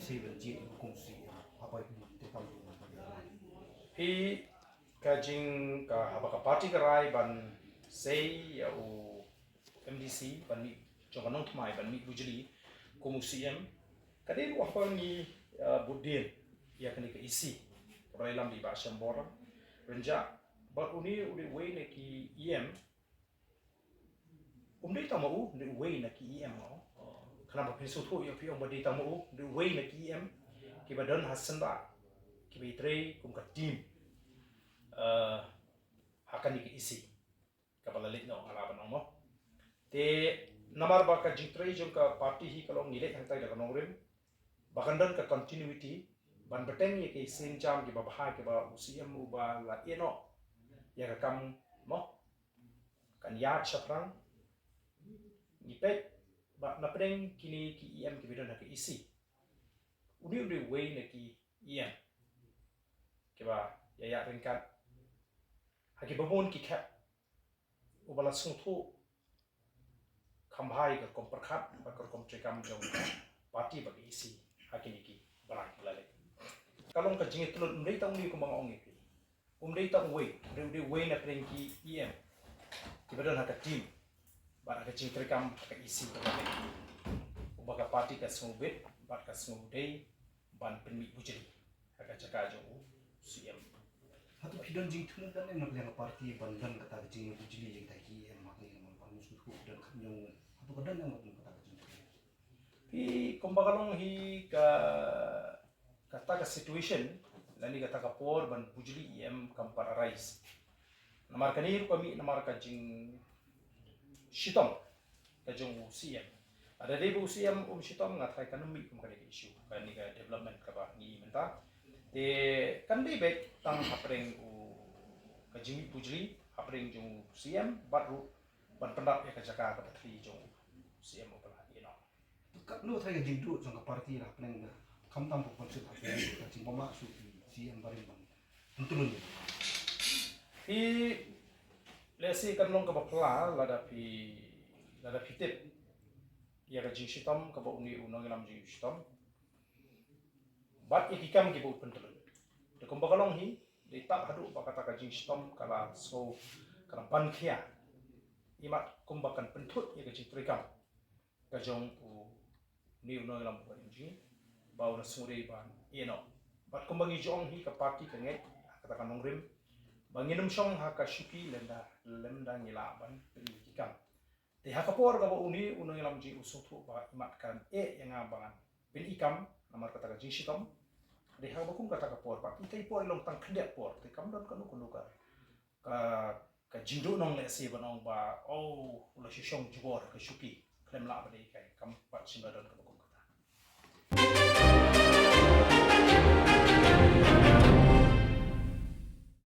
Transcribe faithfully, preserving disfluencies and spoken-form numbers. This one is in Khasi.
Te ban jied ïa u kum u C E M haba ki te kam. Phi, ka jing ka, haba ka party ka rai ban sei ïa u M D C, ban mih jong ka nongthymmai, ban mih bujli kum u C E M, ka dei ruh ha ka ngi, uh, bud dien ïa kane ka E C. Ka rai lam da i Bah Shembor Rynjah, bad une u dei uwei na ki E M. Um dei tang ma u, dei uwei na ki E M, no. Khnang ba phin sngewthuh ïa phi, um ba dei tang ma u, dei uwei na ki E M kiba don ha syndah, kiba ïatrei kum ka team, eh, ha kane ka E C kaba la leit noh, nga lah ban ong, mo. Te namar ba ka jingtrei jong ka party hi ka long ngi leit hangtai da ka nongrim, ba kan don ka continuity, ban bteng ïa ki sienjam kiba bha kiba u C E M uba la ïeh noh ïa ka kam, mo, kan ïaid shaphrang. Ngi peit ba na pdeng kine ki E M kiba don ha ka E C, une u dei uwei na ki E M kiba ïa ïaid ryngkat ha kiba bun ki khep, uba la sngewthuh kham bha ïa ka rukom pyrkhat bad ka rukom treikam jong ka party bad ka E C ha kine ki bnai kiba la leit. Ka long ka jingïatylli, um dei tang une, kumba nga ong ïa phi, um dei tang uwei, um dei uwei na pdeng ki E M kiba don ha ka team bad ha ka jingtreikam ha ka E C kaba la leit, uba ka party ka sngewbit bad ka sngewdei ban pynmih bujli ha ka jaka jong u C E M. Hato phi don jingthmu ban ïa nga, phi ïa nga party ban don kata ka jingïabujli ïa kita ki E M, ma ka ïa nga, ma ka ïa nga, sngewthuh phi don kham ñiong. Hato ka don ïa nga kata ka jingthmu? Phi, kumba ka long hi ka, kata ka situation lane kata ka por ban bujli E M kam pat arise. Namar kane ruh ka mih namar ka jingshitom ka jong u C M. Lada dei ba u C M um shitom, nga tharai kan ym mih kum kane ka issue, kane ka development kaba ngi mynta. Te kan dei beit tang hapdeng u, ka jingmih bujli hapdeng jong u C M bad ruh ban pyndap ïa ka jaka kaba thri jong u C M uba la ïeh noh. Katno tharai ka jingduh jong ka party la hapdeng, khamtam ka council, hapdeng ka jingbymlah shuh ki C M barim ban pyntylun? Phi, lehse kan long kaba phylla lada phi, lada phi tip ïa ka jingshitom kaba une u nongïalam jingshitom bad ïa ki kam kiba u pyntlun. Te kumba ka long hi, dei tang haduh ba kata ka jingshitom ka la sngew, ka la ban khia, imat kumba kan pynthut ïa ka jingtreikam ka jong une u nongïalam uba im jong ngi, ba u la sngewdei ban ïeh noh. Bad kumba ngi ju ong hi, ka party ka ngeit ha kata ka nongrim ba ngin ym shong ha ka shuki lymda, lymda ngi lah ban pyni ki kam. Te ha ka por kaba une u nongïalam jong ngi u sngewthuh ba imat kan eh ïa nga ba ngan pyni kam namar kata ka jingshitom, dei ha kaba kum kata ka por, ba kita i por i long tang khyndiat por, te kam don kano kano ka, ka, ka jingduhnong lehse ban ong ba, oh, u la shu shong jubor ha ka shuki, khlem lah ban ïeh kai, kam pat shym la don kaba kum kata.